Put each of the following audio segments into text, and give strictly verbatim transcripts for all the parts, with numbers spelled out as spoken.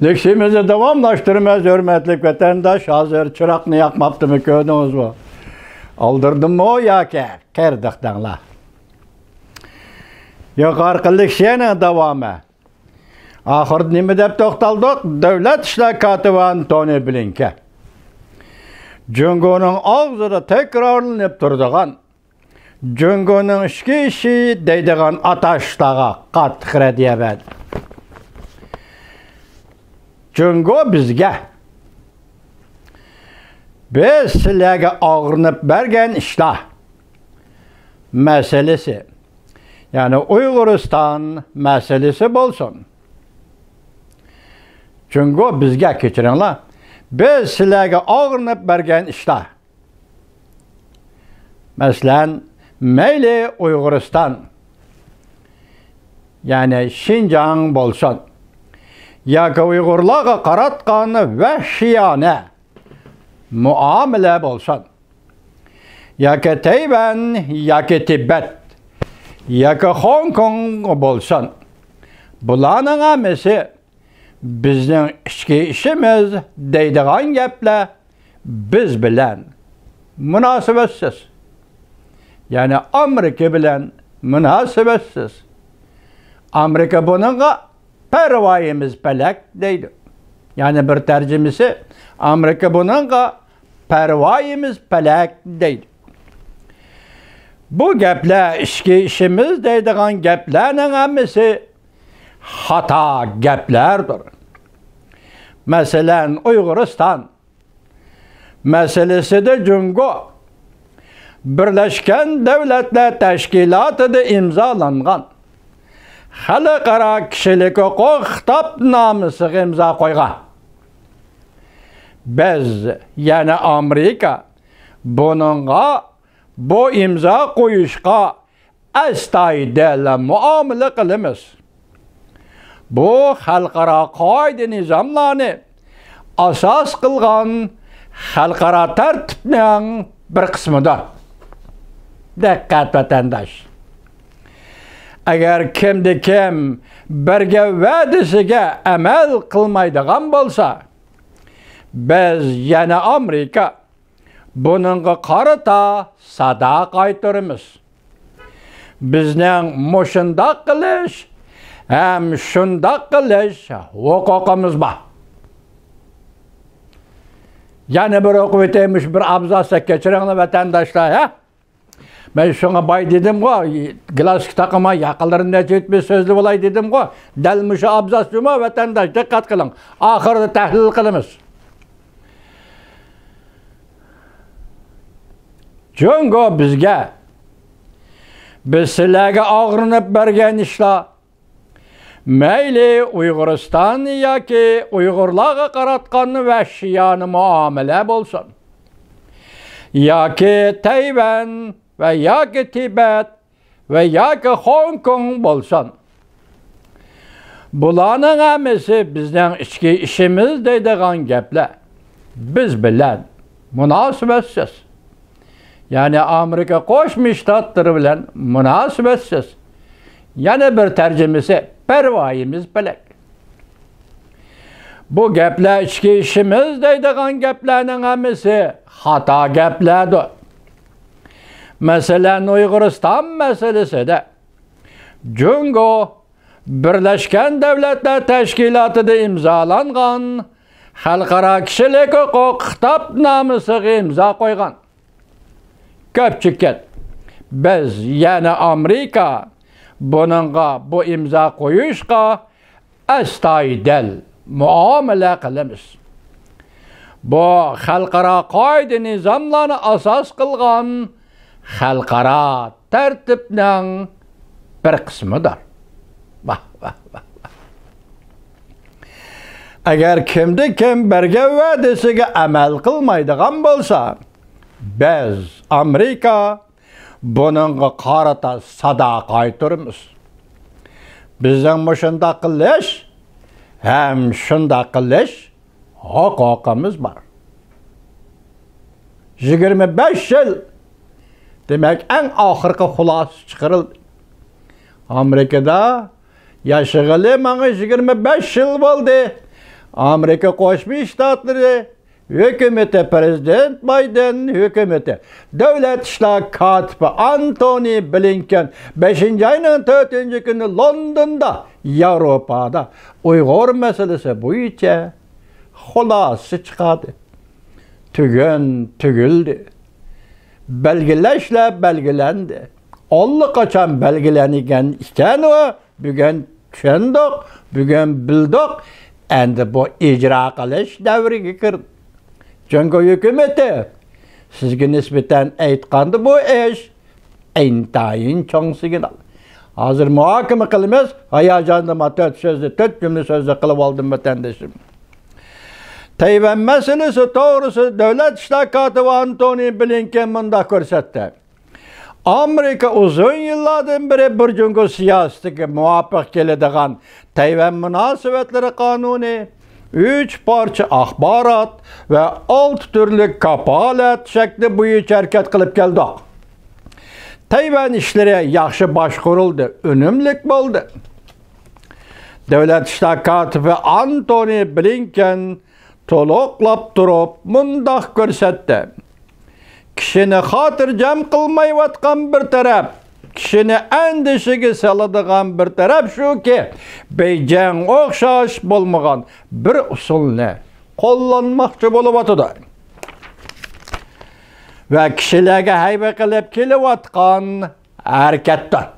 لېكسىيىمىزنى داۋاملاشتۇرىمىز، ھۆرمەتلىك ۋەتەنداش. ھازىر چىراغنى ياقماپتىمۇ، كۆردىڭىزمۇ؟ ئالدىردىممۇ ياكى قېرىدىق دەڭلار. يۇقىرىقى لېكسىيەنىڭ داۋامى. ئاخىرىدا نېمە دەپ توختالدۇق؟ دۆلەت ئىشلار كاتىپى ئانتونى بلىنكېن جۇڭگونىڭ ئاغزىدا تەكرارلىنىپ تۇرىدىغان جۇڭگونىڭ ئىچكى ئىشى دەيدىغان ئاتاشلارغا قاتتىق رەددىيە بەردى. جۇڭگو بىزگە، بىز سىلەرگە ئاغرىنىپ بەرگەن ئىشلار مەسىلىسى، يەنى ئۇيغۇرىستان مەسىلىسى بولسۇن. جۇڭگو بىزگە، كەچۈرۈڭلار، بىز سىلەرگە ئاغرىنىپ بەرگەن ئىشلار، مەسىلەن، مەيلى ئۇيغۇرىستان، يەنى شىنجاڭ بولسۇن، ياكى ئۇيغۇرلارغا قاراتقان ۋەھشىيانە مۇئامىلە بولسۇن، ياكى تەيۋەن، ياكى تىبەت، ياكى خوڭكوڭ بولسۇن، بۇلارنىڭ ھەممىسى بىزنىڭ ئىچكى ئىشىمىز دەيدىغان گەپلەر بىز بىلەن مۇناسىۋەتسىز. يەنى ئامېرىكا بىلەن مۇناسىۋەتسىز. ئامېرىكا بۇنىڭغا پەرۋايىمىز پەلەك دەيدۇ. يەنى بىر تەرجىمىسى، ئامېرىكا بۇنىڭغا پەرۋايىمىز پەلەك دەيدۇ. بۇ گەپلەر، ئىچكى ئىشىمىز دەيدىغان گەپلەرنىڭ ھەممىسى خاتا گەپلەردۇر. مەسىلەن، ئۇيغۇرىستان مەسىلىسىدە جۇڭگو بىرلەشكەن دۆلەتلەر تەشكىلاتىدا ئىمزالانغان خەلقئارا كىشىلىك ھوقۇق خىتابنامىسىغا ئىمزا قويغان. بىز، يەنى ئامېرىكا، بۇنىڭغا، بۇ ئىمزا قويۇشقا ئەستايىدىل مۇئامىلە قىلىمىز. بۇ خەلقئارا قائىدە نىزاملارنى ئاساس قىلغان خەلقئارا تەرتىپنىڭ بىر قىسمىدۇر. دىققەت، ۋەتەنداش! ئەگەر كىمدە كىم بەرگەن ۋەدىسىگە ئەمەل قىلمايدىغان بولسا، بىز، يەنى ئامېرىكا، بۇنىڭغا قارىتا سادا قايتۇرىمىز. بىزنىڭ مۇشۇنداق قىلىش ھەم شۇنداق قىلىش ھوقۇقىمىز بار. يەنە بىر ئوقۇۋېتەي، مۇشۇ بىر ئابزاسنى كەچۈرۈڭلار، ۋەتەنداشلار، ھە؟ مەن شۇڭا باي دېدىمغۇ، گىلاسكا تاقىماي، ياقىلىرىنى ئېچىۋېتىپ سۆزلىۋالاي دېدىمغۇ. دەل مۇشۇ ئابزاس جۇمۇ، ۋەتەنداش، دىققەت قىلىڭ. ئاخىرىدا تەھلىل قىلىمىز. جۇڭگو بىزگە، بىز سىلەرگە ئاغرىنىپ بەرگەن ئىشلار، مەيلى ئۇيغۇرىستان ياكى ئۇيغۇرلارغا قاراتقان ۋەھشىيانە مۇئامىلە بولسۇن، ياكى تەيۋەن ۋە ياكى تىبەت ۋە ياكى خوڭكوڭ بولسۇن، بۇلارنىڭ ھەممىسى بىزنىڭ ئىچكى ئىشىمىز دەيدىغان گەپلەر. بىز بىلەن مۇناسىۋەتسىز. يەنى ئامېرىكا قوشما شتاتلىرى بىلەن مۇناسىۋەتسىز. يەنە بىر تەرجىمىسى، پەرۋايىمىز پەلەك. بۇ گەپلەر ئىچكى ئىشىمىز دەيدىغان گەپلەرنىڭ ھەممىسى خاتا گەپلەردۇر. مەسىلەن، ئۇيغۇرىستان مەسىلىسىدە جۇڭگو بىرلەشكەن دۆلەتلەر تەشكىلاتىدا ئىمزالانغان خەلقئارا كىشىلىك ھوقۇق خىتابنامىسىغا ئىمزا قويغان. كۆپچىكىت، بىز، يەنى ئامېرىكا، بۇنىڭغا، بۇ ئىمزا قويۇشقا ئەستايىدىل مۇئامىلە قىلىمىز. بۇ خەلقئارا قائىدە نىزاملارنى ئاساس قىلغان خەلقئارا تەرتىپنىڭ بىر قىسمىدۇر. ۋاھ، ۋاھ، ۋاھ، ۋاھ. ئەگەر كىمدە كىم بەرگەن ۋەدىسىگە ئەمەل قىلمايدىغان بولسا، بىز، ئامېرىكا، بۇنىڭغا قارىتا سادا قايتۇرىمىز. بىزنىڭ مۇشۇنداق قىلىش ھەم شۇنداق قىلىش ھوقۇقىمىز بار. يىگىرمە بەش يىل، دېمەك، ئەڭ ئاخىرقى خۇلاسە چىقىرىلدى. ئامېرىكىدا ياشىغىلى ماڭا يىگىرمە بەش يىل بولدى. ئامېرىكا قوشما شتاتلىرى ھۆكۈمىتى، پىرېزىدېنت بايدېن ھۆكۈمىتى، دۆلەت ئىشلار كاتىپى ئانتونى بلىنكېن بەشىنچى ئاينىڭ تۆتىنچى كۈنى لوندوندا، ياۋروپادا ئۇيغۇر مەسىلىسى بويىچە خۇلاسە چىقاردى. تۈگۈن تۈگۈلدى. بەلگىلەشلەر بەلگىلەندى. ئاللىقاچان بەلگىلەنگەن ئىكەن ئۇ. بۈگۈن چۈشەندۇق، بۈگۈن بىلدۇق. ئەمدى بۇ ئىجرا قىلىش دەۋرىگە كىردى. جۇڭگو ھۆكۈمىتى، سىزگە نىسبەتەن ئېيتقاندا، بۇ ئىش ئىنتايىن چوڭ سىگنال. ھازىر مۇھاكىمە قىلىمىز. ھاياجاندا ما تۆت سۆزنى، تۆت جۈملە سۆزنى قىلىۋالدىم، ۋەتەندىشىم. تەيۋەن مەسىلىسى توغرىسىدا دۆلەت ئىشلار كاتىپى ئانتونى بلىنكېن مۇنداق كۆرسەتتى. ئامېرىكا ئۇزۇن يىللاردىن بېرى بىر جۇڭگو سىياسىتىگە مۇۋاپىق كېلىدىغان تەيۋەن مۇناسىۋەتلىرى قانۇنى، ئۈچ پارچە ئاخبارات ۋە ئالتە تۈرلۈك كاپالەت شەكلى بويىچە ھەرىكەت قىلىپ كەلدۇق. تەيۋەن ئىشلىرى ياخشى باشقۇرۇلدى، ئۈنۈملۈك بولدى. دۆلەت ئىشلار كاتىپى ئانتونى بلىنكېن تولۇقلاپ تۇرۇپ مۇنداق كۆرسەتتى. كىشىنى خاتىرجەم قىلمايۋاتقان بىر تەرەپ، كىشىنى ئەندىشىگە سالىدىغان بىر تەرەپ شۇكى، بېيجىڭ ئوخشاش بولمىغان بىر ئۇسۇلنى قوللانماقچى بولۇۋاتىدۇ. ۋە كىشىلەرگە ھەيۋە قىلىپ كېلىۋاتقان ھەرىكەتتۇر.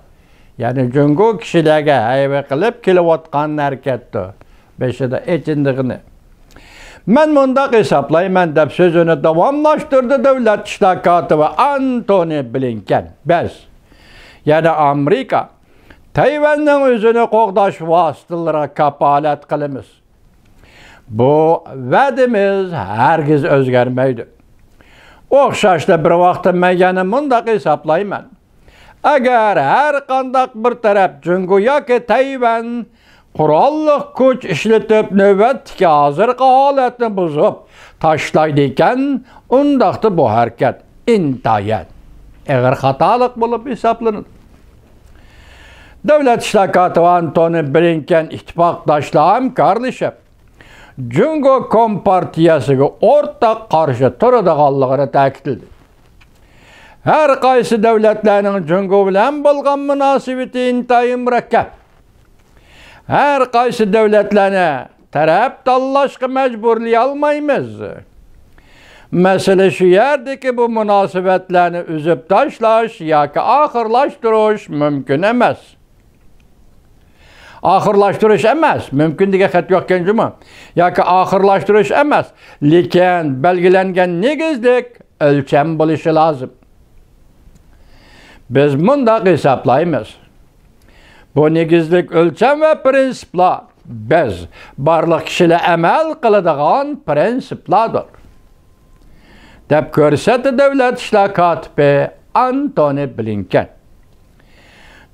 يەنى جۇڭگو كىشىلەرگە ھەيۋە قىلىپ كېلىۋاتقان ھەرىكەتتۇر. بېشىدا ئېچىندىغىنى. مەن مۇنداق ھېسابلايمەن، دەپ سۆزىنى داۋاملاشتۇردى دۆلەت ئىشلار كاتىپى ئانتونى بلىنكېن. بىز، يەنى ئامېرىكا، تەيۋەننىڭ ئۆزىنى قوغداش ۋاسىتىلىرىغا كاپالەت قىلىمىز. بۇ ۋەدىمىز ھەرگىز ئۆزگەرمەيدۇ. ئوخشاشلا بىر ۋاقىتتا مەن يەنە مۇنداق ھېسابلايمەن. ئەگەر ھەر قانداق بىر تەرەپ جۇڭگو ياكى تەيۋەن قوراللىق كۈچ ئىشلىتىپ، نۆۋەتتىكى ھازىرقى ھالەتنى بۇزۇپ تاشلايدىكەن، ئۇنداقتا بۇ ھەرىكەت ئىنتايىن ئېغىر خاتالىق بولۇپ ھېسابلىنىدۇ. دۆلەت ئىشلار كاتىپى ئانتونى بلىنكېن ئىتتىپاقداشلار ھەمكارلىشىپ، جۇڭگو كومپارتىيەسىگە ئورتاق قارشى تۇرىدىغانلىقىنى تەكىتلىدى. ھەر قايسى دۆلەتلەرنىڭ جۇڭگو بىلەن بولغان مۇناسىۋىتى ئىنتايىن مۇرەككەپ. ھەر قايسى دۆلەتلەرنى تەرەپ تاللاشقا مەجبۇرلىيالمايمىز. مەسىلە شۇ يەردىكى، بۇ مۇناسىۋەتلەرنى ئۈزۈپ تاشلاش ياكى ئاخىرلاشتۇرۇش مۇمكىن ئەمەس. ئاخىرلاشتۇرۇش ئەمەس، مۇمكىن دېگەن خەت يوقكەن جۇمۇ. ياكى ئاخىرلاشتۇرۇش ئەمەس، لېكىن بەلگىلەنگەن نېگىزلىك ئۆلچەم بولۇشى لازىم. بىز مۇنداق ھېسابلايمىز. بۇ نېگىزلىك ئۆلچەم ۋە پىرىنسىپلار بىز، بارلىق كىشىلەر ئەمەل قىلىدىغان پىرىنسىپلاردۇر، دەپ كۆرسەتتى دۆلەت ئىشلار كاتىپى ئانتونى بلىنكېن.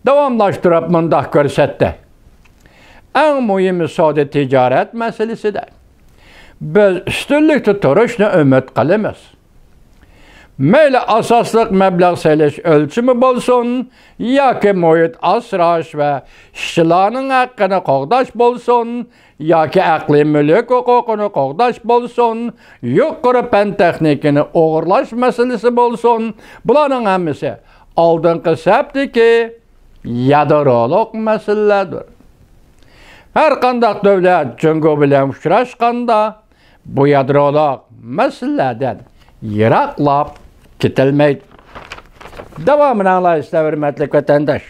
داۋاملاشتۇرۇپ مۇنداق كۆرسەتتى. ئەڭ مۇھىمى سودا تىجارەت مەسىلىسىدە بىز ئۈستۈنلۈكتە تۇرۇشنى ئۈمىد قىلىمىز. مەيلى ئاساسلىق مەبلەغ سېلىش ئۆلچىمى بولسۇن، ياكى مۇھىت ئاسراش ۋە ئىشچىلارنىڭ ھەققىنى قوغداش بولسۇن، ياكى ئەقلىي مۈلۈك ھوقۇقىنى قوغداش بولسۇن، يۇقىرى پەن تېخنىكىنى ئوغرىلاش مەسىلىسى بولسۇن، بۇلارنىڭ ھەممىسى ئالدىنقى سەپتىكى يادرولۇق مەسىلىلەردۇر. ھەر قانداق دۆلەت جۇڭگو بىلەن ئۇچراشقاندا، بۇ يادرولۇق مەسىلىلەردىن يىراقلاپ كېتەلمەيدۇ. داۋامىنى ئاڭلايسىلەر، ھۆرمەتلىك ۋەتەنداش.